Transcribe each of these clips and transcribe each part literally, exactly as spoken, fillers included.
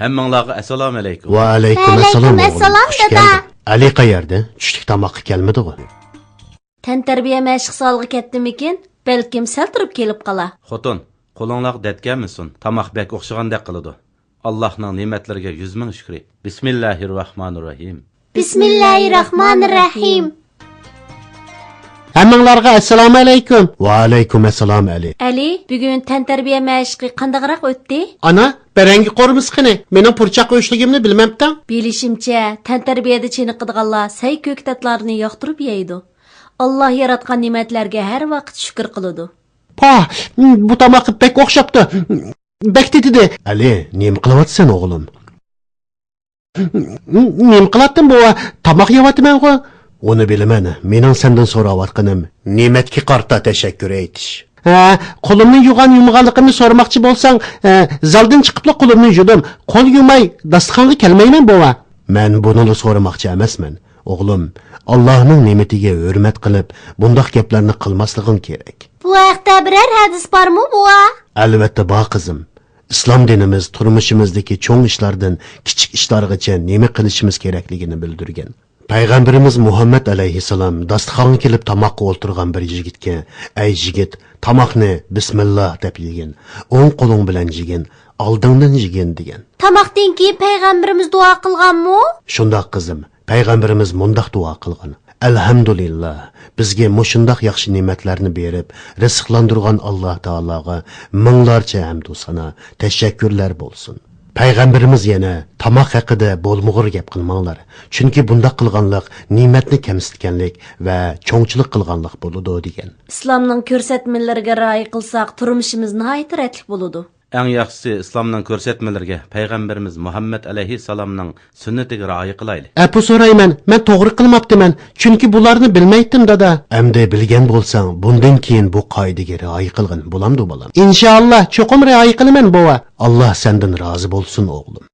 ھەممىڭلارغا ئەسسالامۇ ئەلەيكۇم. ۋەئەلەيكۇم ئەسسالام، ئەلەيكۇم ئوغلۇم. ئەسسالام، خوش دادا. كەلدىڭ. ئەلى قەيەردە؟ چۈشلۈك تاماققا كەلمىدىغۇ؟ تەنتەربىيە مەشىق زالىغا كەتتىمىكىن؟ بەلكىم سەل تۇرۇپ كېلىپ قالا. خوتۇن، قولۇڭلار دەتكەنمىسۇن؟ تاماق بەك ئوخشىغاندەك قىلىدۇ. ئاللاھنىڭ نېمەتلىرىگە يۈز مىڭ شۈكرى. بىسمىللاھىررەھمانىررەھىم. بىسمىللاھىررەھمانىررەھىم. ھەممىڭلارغا ئەسسالامۇ ئەلەيكۇم. ۋەئەلەيكۇم ئەسسالام، ئەلى. ئەلى، بۈگۈن تەنتەربىيە مەشىقى قانداقراق ئۆتتى؟ ئانا، بەرەڭگە قورۇمىسا قېنى؟ مېنىڭ پۇرچاق ئۆچلۈكۈمنى بىلمەمتىڭ؟ بىلىشىمچە، تەنتەربىيەدە چېنىقىدىغانلار سەي كۆكتاتلارنى ياقتۇرۇپ يەيدۇ. ئاللا ياراتقان نېمەتلەرگە ھەر ۋاقىت شۈكۈر قىلىدۇ. پاھ، بۇ تاماق بەك ئوخشاپتۇ. بەك تېتىدى. ئەلى، نېمە قىلىۋاتىسەن، ئوغلۇم؟ نېمە قىلاتتىم، بوۋا؟ تاماق يەۋاتىمەنغۇ. ئۇنى بىلىمەن، مېنىڭ سەندىن سوراۋاتقىنىم نېمەتكە قارىتا تەشەككۈر ئېيتىش. ھە، قولۇمنى يۇغان يۇمىغانلىقىمنى سورىماقچى بولساڭ، ھە، زالدىن چىقىپلا قولۇمنى يۇدۇم. قول يۇماي داستىخانغا كەلمەيمەن، بوۋا. مەن بۇنىلا سورىماقچى ئەمەسمەن. ئوغلۇم، ئاللاھنىڭ نېمىتىگە ھۆرمەت قىلىپ، بۇنداق گەپلەرنى قىلماسلىقىڭ كېرەك. بۇ ھەقتە بىرەر ھەدىس بارمۇ، بوۋا؟ ئەلۋەتتە بار، قىزىم. ئىسلام دىنىمىز تۇرمۇشىمىزدىكى چوڭ ئىشلاردىن كىچىك ئىشلارغىچە نېمە قىلىشىمىز كېرەكلىكىنى بىلدۈرگەن. پەيغەمبىرىمىز مۇھەممەد ئەلەيھىسسالام داستىخانغا كېلىپ تاماققا ئولتۇرغان بىر يىگىتكە، ئەي يىگىت، تاماقنى بىسمىللا دەپ يېگىن، ئوڭ قولۇڭ بىلەن يېگىن، ئالدىڭدىن يېگىن، دېگەن. تاماقتىن كېيىن پەيغەمبىرىمىز دۇئا قىلغانمۇ؟ شۇنداق، قىزىم. پەيغەمبىرىمىز مۇنداق دۇئا قىلغان: ئەلھەمدۇلىللا، بىزگە مۇشۇنداق ياخشى نېمەتلەرنى بېرىپ، رىزىقلاندۇرغان ئاللا تائالاغا مىڭلارچە ھەمدۇ سانا، تەشەككۈرلەر بولسۇن. پەيغەمبىرىمىز يەنە: تاماق ھەققىدە بولمىغۇر گەپ قىلماڭلار، چۈنكى بۇنداق قىلغانلىق نېمەتنى كەمسىتكەنلىك ۋە چوڭچىلىق قىلغانلىق بولىدۇ، دېگەن. ئىسلامنىڭ كۆرسەتمىلىرىگە رىئايە قىلساق، تۇرمۇشىمىز ناھايىتى رەتلىك بولىدۇ. ئەڭ ياخشىسى، ئىسلامنىڭ كۆرسەتمىلىرىگە، پەيغەمبىرىمىز مۇھەممەد ئەلەيھىسسالامنىڭ سۈننىتىگە رىئايە قىلايلى. ئەپۇ سورايمەن، مەن توغرا قىلماپتىمەن، چۈنكى بۇلارنى بىلمەيتتىم، دادا. ئەمدى بىلگەن بولساڭ، بۇندىن كېيىن بۇ قائىدىگە رىئايە قىلغىن، بولامدۇ، بالام؟ ئىنشائاللا، چوقۇم رىئايە قىلىمەن، بوۋا. ئاللا سەندىن رازى بولسۇن، ئوغلۇم.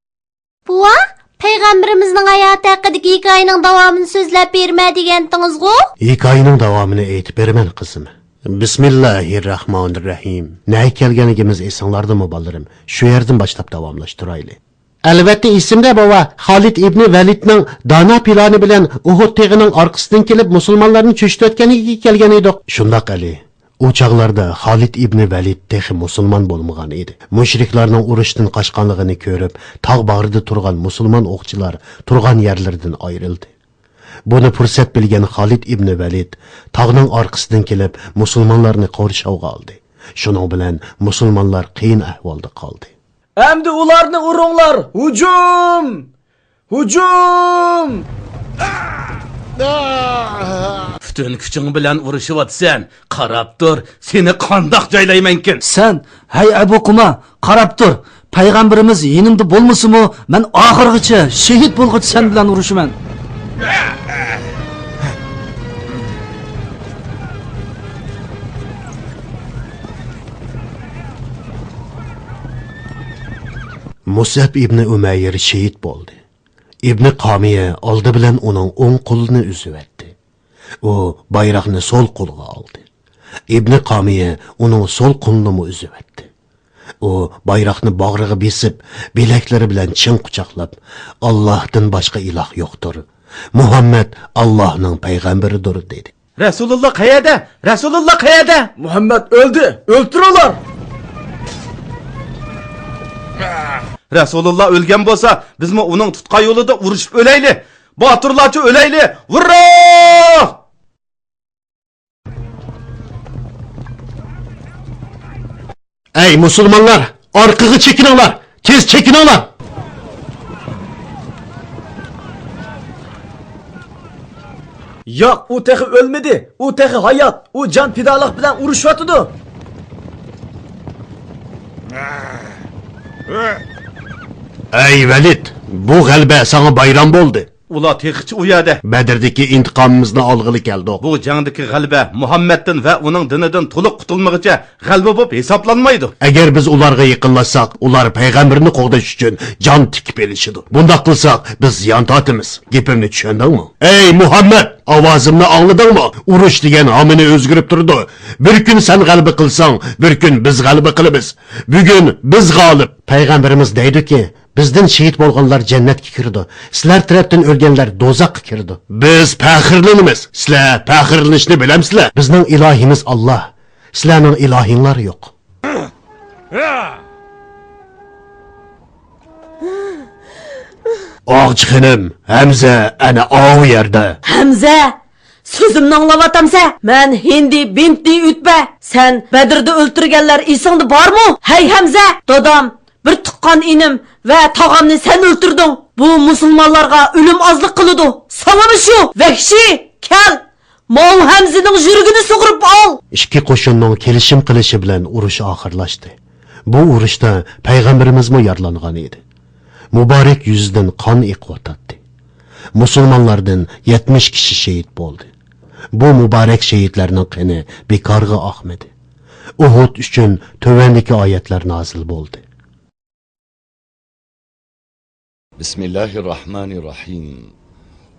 بوۋا، پەيغەمبىرىمىزنىڭ ھاياتى ھەققىدىكى ھېكايىنىڭ داۋامىنى سۆزلەپ بېرىمەن دېگەنتىڭىزغۇ؟ ھېكايىنىڭ داۋامىنى ئېيتىپ بېرىمەن، قىزىم. بىسمىللاھىررەھمانىررەھىم. نەگە كەلگەنلىكىمىز ئېسىڭلاردىمۇ، بالىلىرىم؟ شۇ يەردىن باشلاپ داۋاملاشتۇرايلى. ئەلۋەتتە ئېسىمدە، بوۋا. خالىد ئىبنى ۋەلىدنىڭ دانا پىلانى بىلەن ئۇھۇد تېغىنىڭ ئارقىسىدىن كېلىپ، مۇسۇلمانلارنى چۆچۈتۈۋەتكەنلىكىگە كەلگەن ئىدۇق. شۇنداق، ئەلى. ئۇ چاغلاردا خالىد ئىبنى ۋەلىد تېخى مۇسۇلمان بولمىغان ئىدى. مۇشرىكلارنىڭ ئۇرۇشتىن قاچقانلىقىنى كۆرۈپ، تاغ باغرىدا تۇرغان مۇسۇلمان ئوقچىلار تۇرغان يەرلىرىدىن ئايرىلدى. بۇنى پۇرسەت بىلگەن خالىد ئىبنى ۋەلىد تاغنىڭ ئارقىسىدىن كېلىپ، مۇسۇلمانلارنى قورشاۋغا ئالدى. شۇنىڭ بىلەن مۇسۇلمانلار قىيىن ئەھۋالدا قالدى. ئەمدى ئۇلارنى ئۇرۇڭلار! ھۇجۇم! ھۇجۇم! پۈتۈن كۈچۈڭ بىلەن ئۇرۇشۇۋاتىسەن. قاراپ تۇر، سېنى قانداق جايلايمەنكىن! سەن، ھەي ئەبۇ قۇما، قاراپ تۇر. پەيغەمبىرىمىز يېنىمدا بولمىسىمۇ، مەن ئاخىرغىچە شېھىت بولغۇچە سەن بىلەن ئۇرۇشىمەن. مۇسئەب ئىبنى ئۇمەير شېھىت بولدى. ئىبنى قامىيە ئالدى بىلەن ئۇنىڭ ئوڭ قولىنى ئۈزۈۋەتتى. ئۇ بايراقنى سول قولىغا ئالدى. ئىبنى قامىيە ئۇنىڭ سول قولىنىمۇ ئۈزۈۋەتتى. ئۇ بايراقنى باغرىغا بېسىپ، بىلەكلىرى بىلەن چىڭ قۇچاقلاپ، «ئاللاھتىن باشقا ئىلاھ يوقتۇر. مۇھەممەد ئاللاھنىڭ پەيغەمبىرىدۇر» دېدى. رەسۇلۇللا قەيەردە؟ رەسۇلۇللا قەيەردە؟ مۇھەممەد ئۆلدى! ئۆلتۈرۈڭلار! رەسۇلۇللا ئۆلگەن بولسا، بىزمۇ ئۇنىڭ تۇتقان يولىدا ئۇرۇشۇپ ئۆلەيلى! باتۇرلارچە ئۆلەيلى! ھۇررا! ئەي مۇسۇلمانلار، ئارقىغا چېكىنىڭلار! تېز چېكىنىڭلار! ياق، ئۇ تېخى ئۆلمىدى. ئۇ تېخى ھايات. ئۇ جان پىدالىق بىلەن ئۇرۇشۇۋاتىدۇ. ئەي ۋەلىد، بۇ غەلىبە ساڭا بايرام بولدى. ئۇلار تېخىچە ئۇ يەردە. بەدردىكى ئىنتىقامىمىزنى ئالغىلى كەلدۇق. بۇ جەڭدىكى غەلىبە مۇھەممەدتىن ۋە ئۇنىڭ دىنىدىن تولۇق قۇتۇلمىغىچە غەلىبە بولۇپ ھېسابلانمايدۇ. ئەگەر بىز ئۇلارغا يېقىنلاشساق، ئۇلار پەيغەمبىرنى قوغداش ئۈچۈن جان تىكىپ ئېلىشىدۇ. بۇنداق قىلساق، بىز زىيان تارتىمىز. گېپىمنى چۈشەندىڭمۇ؟ ئەي مۇھەممەد، ئاۋازىمنى ئاڭلىدىڭمۇ؟ ئۇرۇش دېگەن ھامىنى ئۆزگىرىپ تۇرىدۇ. بىر كۈن سەن غەلىبە قىلساڭ، بىر كۈن بىز غەلىبە قىلىمىز. بۈگۈن بىز غالىب. پەيغەمبىرىمىز دەيدۇكى، بىزدىن شېھىت بولغانلار جەننەتكە كىرىدۇ، سىلەر تەرەپتىن ئۆلگەنلەر دوزاخقا كىرىدۇ. بىز پەخىرلىنىمىز. سىلەر پەخىرلىنىشنى بىلەمسىلەر؟ بىزنىڭ ئىلاھىمىز ئاللا، سىلەرنىڭ ئىلاھىڭلار يوق. ئاغچى خېنىم، ھەمزە ئەنە ئاۋۇ يەردە. ھەمزە! سۆزۈمنى ئاڭلاۋاتامسەن؟ مەن ھىندى بىنتى ئۈتبە. سەن بەدرىدە ئۆلتۈرگەنلەر ئېسىڭدە بارمۇ؟ ھەي ھەمزە! دادام، بىر تۇغقان ئىنىم ۋە تاغامنى سەن ئۆلتۈردۈڭ. بۇ مۇسۇلمانلارغا ئۆلۈم ئازلىق قىلىدۇ. ساڭىمۇ شۇ، ۋەھشىي! كەل! ماۋۇ ھەمزىنىڭ يۈرىكىنى سۇغۇرۇپ ئال! ئىككى قوشۇننىڭ كېلىشىم قىلىشى بىلەن ئۇرۇش ئاخىرلاشتى. بۇ ئۇرۇشتا پەيغەمبىرىمىزمۇ يارىلانغان ئىدى. مۇبارەك يۈزىدىن قان ئېقىۋاتاتتى. مۇسۇلمانلاردىن يەتمىش كىشى شېھىت بولدى. بۇ مۇبارەك شېھىتلەرنىڭ قېنى بىكارغا ئاقمىدى. ئۇھۇد ئۈچۈن تۆۋەندىكى ئايەتلەر نازىل بولدى. بسم الله الرحمن الرحيم.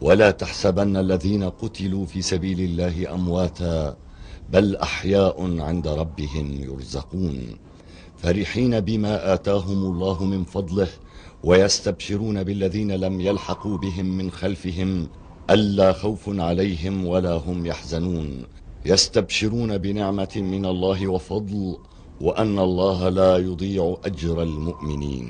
ولا تحسبن الذين قتلوا في سبيل الله أمواتا بل أحياء عند ربهم يرزقون. فرحين بما آتاهم الله من فضله ويستبشرون بالذين لم يلحقوا بهم من خلفهم ألا خوف عليهم ولا هم يحزنون. يستبشرون بنعمة من الله وفضل وأن الله لا يضيع أجر المؤمنين.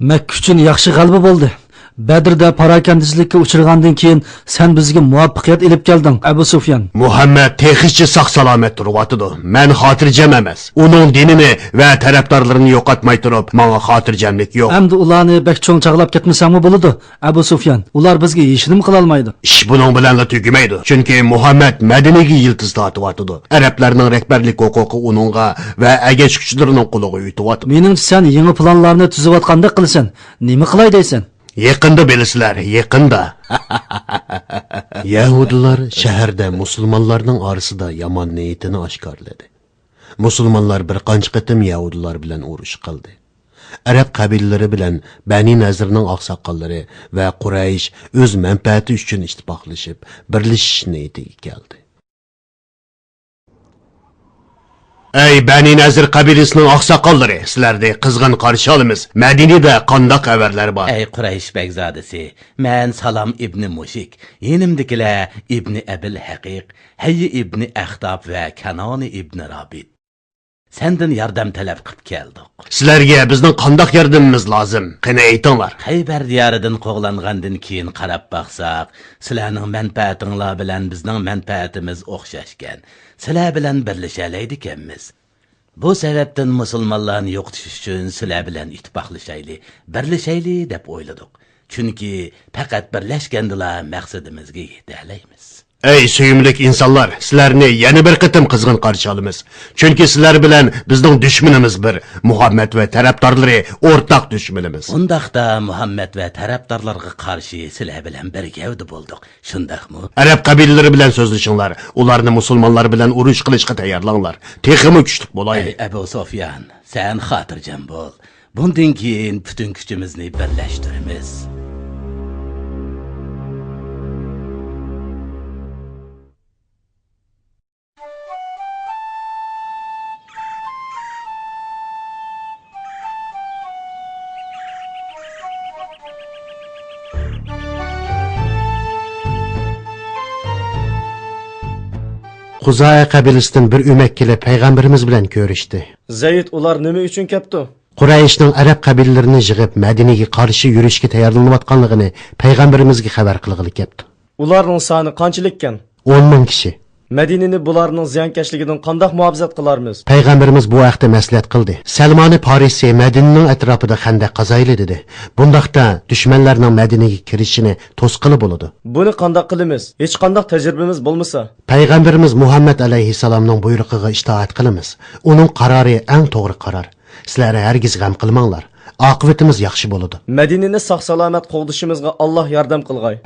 مەككە ئۈچۈن ياخشى غەلىبە بولدى. بەدردە پاراكەندىچىلىككە ئۇچرىغاندىن كېيىن، سەن بىزگە مۇۋەپپەقىيەت ئېلىپ كەلدىڭ، ئەبۇ سۇفيان. مۇھەممەد تېخىچە ساق-سالامەت تۇرۇۋاتىدۇ. مەن خاتىرجەم ئەمەس. ئۇنىڭ دىنىنى ۋە تەرەپدارلىرىنى يوقاتماي تۇرۇپ، ماڭا خاتىرجەملىك يوق. ئەمدى ئۇلارنى بەك چوڭ چاغلاپ كەتمىسەڭمۇ بولىدۇ، ئەبۇ سۇفيان. ئۇلار بىزگە ھېچنېمە قىلالمايدۇ. ئىش بۇنىڭ بىلەنلا تۈگىمەيدۇ. چۈنكى مۇھەممەد مەدىنىگە يىلتىز تارتىۋاتىدۇ. ئەرەبلەرنىڭ رەھبەرلىك ھوقۇقى ئۇنىڭغا ۋە ئەگەشكۈچىلىرىنىڭ قولىغا ئۆتۈۋاتىدۇ. مېنىڭچە، سەن يېڭى پىلانلارنى تۈزۈۋاتقاندەك قىلىسەن. نېمە قىلاي دەيسەن؟ يېقىندا بىلىسىلەر، يېقىندا. يەھۇدىيلار شەھەردە مۇسۇلمانلارنىڭ ئارىسىدا يامان نىيىتىنى ئاشكارىلىدى. مۇسۇلمانلار بىر قانچە قېتىم يەھۇدىيلار بىلەن ئۇرۇش قىلدى. ئەرەب قەبىلىلىرى بىلەن بەنى نەزىرنىڭ ئاقساقاللىرى ۋە قۇرەيش ئۆز مەنپەئەتى ئۈچۈن ئىتتىپاقلىشىپ، بىرلىشىش نىيىتىگە كەلدى. ئەي بەنى نەزىر قەبىلىسىنىڭ ئاقساقاللىرى، سىلەرنى قىزغىن قارشى ئالىمىز. مەدىنىدە قانداق خەۋەرلەر بار؟ ئەي قۇرەيش بەگزادىسى، مەن سالام ئىبنى مۇشىك، يېنىمدىكىلەر ئىبنى ئەبىل ھەقىق، ھەييى ئىبنى ئەختاب ۋە كانانى ئىبنى رابىت. سەندىن ياردەم تەلەپ قىپ كەلدۇق. سىلەرگە بىزنىڭ قانداق ياردىمىمىز لازىم؟ قېنى ئېيتىڭلار. خەيبەر دىيارىدىن قوغلانغاندىن كېيىن قاراپ باقساق، سىلەرنىڭ مەنپەئەتىڭلار بىلەن بىزنىڭ مەنپەئەتىمىز ئوخشاشكەن. سىلەر بىلەن بىرلىشەلەيدىكەنمىز. بۇ سەۋەبتىن مۇسۇلمانلارنى يوقىتىش ئۈچۈن سىلەر بىلەن ئىتتىپاقلىشايلى، بىرلىشەيلى دەپ ئويلىدۇق. چۈنكى پەقەت بىرلەشكەندىلا مەقسىتىمىزگە يېتەلەيمىز. ئەي سۆيۈملۈك ئىنسانلار، سىلەرنى يەنە بىر قېتىم قىزغىن قارشى ئالىمىز. چۈنكى سىلەر بىلەن بىزنىڭ دۈشمىنىمىز بىر، مۇھەممەد ۋە تەرەپدارلىرى ئورتاق دۈشمىنىمىز. ئۇنداقتا مۇھەممەد ۋە تەرەپدارلىرىغا قارشى سىلەر بىلەن بىر گەۋدە بولدۇق، شۇنداقمۇ؟ ئەرەب قەبىلىلىرى بىلەن سۆزلىشىڭلار، ئۇلارنى مۇسۇلمانلار بىلەن ئۇرۇش قىلىشقا تەييارلاڭلار. تېخىمۇ كۈچلۈك بولايلى. ئەي ئەبۇ سۇفيان، سەن خاتىرجەم بول. بۇندىن كېيىن پۈتۈن كۈچىمىزنى بىرلەشتۈرىمىز. خۇزائە قەبىلىسىدىن بىر ئۆمەك كېلىپ، پەيغەمبىرىمىز بىلەن كۆرۈشتى. زەيد، ئۇلار نېمە ئۈچۈن كەپتۇ؟ قۇرەيشنىڭ ئەرەب قەبىلىلىرىنى يىغىپ، مەدىنىگە قارشى يۈرۈشكە تەييارلىنىۋاتقانلىقىنى پەيغەمبىرىمىزگە خەۋەر قىلغىلى كەپتۇ. ئۇلارنىڭ سانى قانچىلىككەن؟ ئون مىڭ كىشى. مەدىنىنى بۇلارنىڭ زىيانكەشلىكىدىن قانداق مۇھاپىزەت قىلارمىز؟ پەيغەمبىرىمىز بۇ ھەقتە مەسلىھەت قىلدى. سەلمانى پارسى مەدىنىنىڭ ئەتراپىدا خەندەق قازايلى دېدى. بۇنداقتا دۈشمەنلەرنىڭ مەدىنىگە كىرىشىنى توسقىلى بولىدۇ. بۇنى قانداق قىلىمىز؟ ھېچقانداق تەجرىبىمىز بولمىسا؟ پەيغەمبىرىمىز مۇھەممەد ئەلەيھىسسالامنىڭ بۇيرۇقىغا ئىتائەت قىلىمىز. ئۇنىڭ قارارى ئەڭ توغرا قارار. سىلەر ھەرگىز غەم قىلماڭلار. ئاقىۋىتىمىز ياخشى بولىدۇ. مەدىنىنى ساق-سالامەت قوغدىشىمىزغا ئاللاھ ياردەم قىلغاي.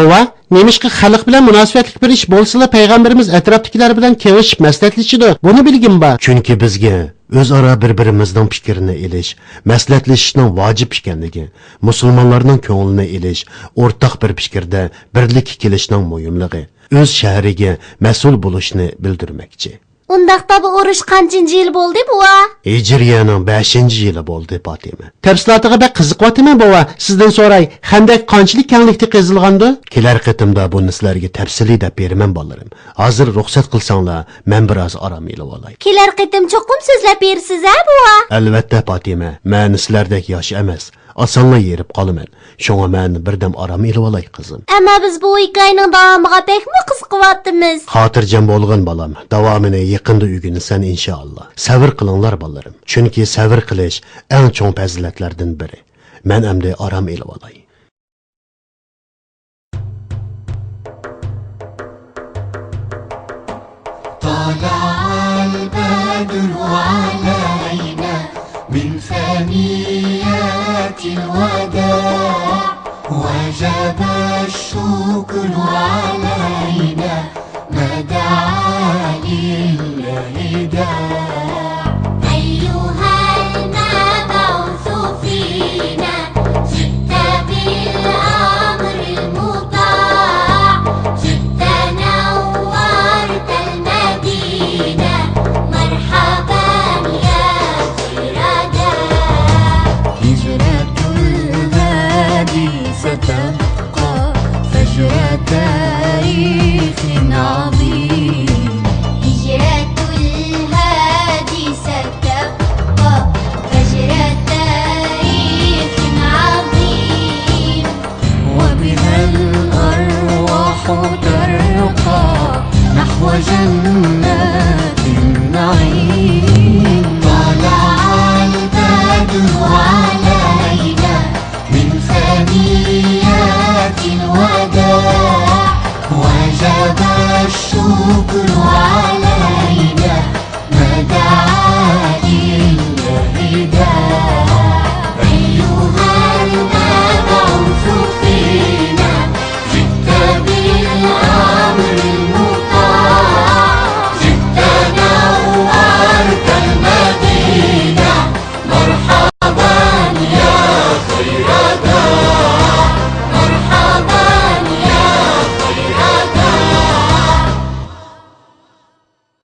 توۋا، نېمىشقا خەلق بىلەن مۇناسىۋەتلىك بىر ئىش بولسىلا، پەيغەمبىرىمىز ئەتراپتىكىلەر بىلەن كېڭىشىپ مەسلىھەتلىشىدۇ؟ بۇنى بىلگىن بار. چۈنكى بىزگە ئۆزئارا بىر-بىرىمىزنىڭ پىكرىنى ئېلىش، مەسلىھەتلىشىشنىڭ ۋاجىپ ئىكەنلىكى، مۇسۇلمانلارنىڭ كۆڭلىنى ئېلىش، ئورتاق بىر پىكىردە بىرلىككە كېلىشنىڭ مۇھىملىقى، ئۆز شەھىرىگە مەسئۇل بولۇشنى بىلدۈرمەكچى. ئۇنداقتا بۇ ئۇرۇش قانچىنچى يىل بولدى، بوۋا؟ ھىجرىيەنىڭ بەشىنچى يىلى بولدى، پاتىمە. تەپسىلاتىغا بەك قىزىقىۋاتىمەن، بوۋا. سىزدىن سوراي، خەندەك قانچىلىك كەڭلىكتە قېزىلغاندۇ؟ كېلەر قېتىمدا بۇنى سىلەرگە تەپسىلىي دەپ بېرىمەن، بالىلىرىم. ھازىر رۇخسەت قىلساڭلار، مەن بىر ئاز ئارام ئېلىۋالاي. كېلەر قېتىم چوقۇم سۆزلەپ بېرىسىز ھە، بوۋا؟ ئەلۋەتتە، پاتىمە. مەن سىلەردەك ياش ئەمەس. ئاسانلا ھېرىپ قالىمەن. شۇڭا مەن بىردەم ئارام ئېلىۋالاي، قىزىم. ئەمما بىز بۇ ھېكايىنىڭ داۋامىغا بەكمۇ قىزىقىۋاتىمىز. خاتىرجەم بولغىن، بالام. داۋامىنى يېقىندا ئۆگىنىسەن، ئىنشائاللا. سەۋر قىلىڭلار، بالىلىرىم. چۈنكى سەۋر قىلىش ئەڭ چوڭ پەزىلەتلەردىن بىرى. مەن ئەمدى ئارام ئېلىۋالاي. طلع البدر علينا من ثنيات الوداع، وجب الشكر علينا ما دعا لله داع.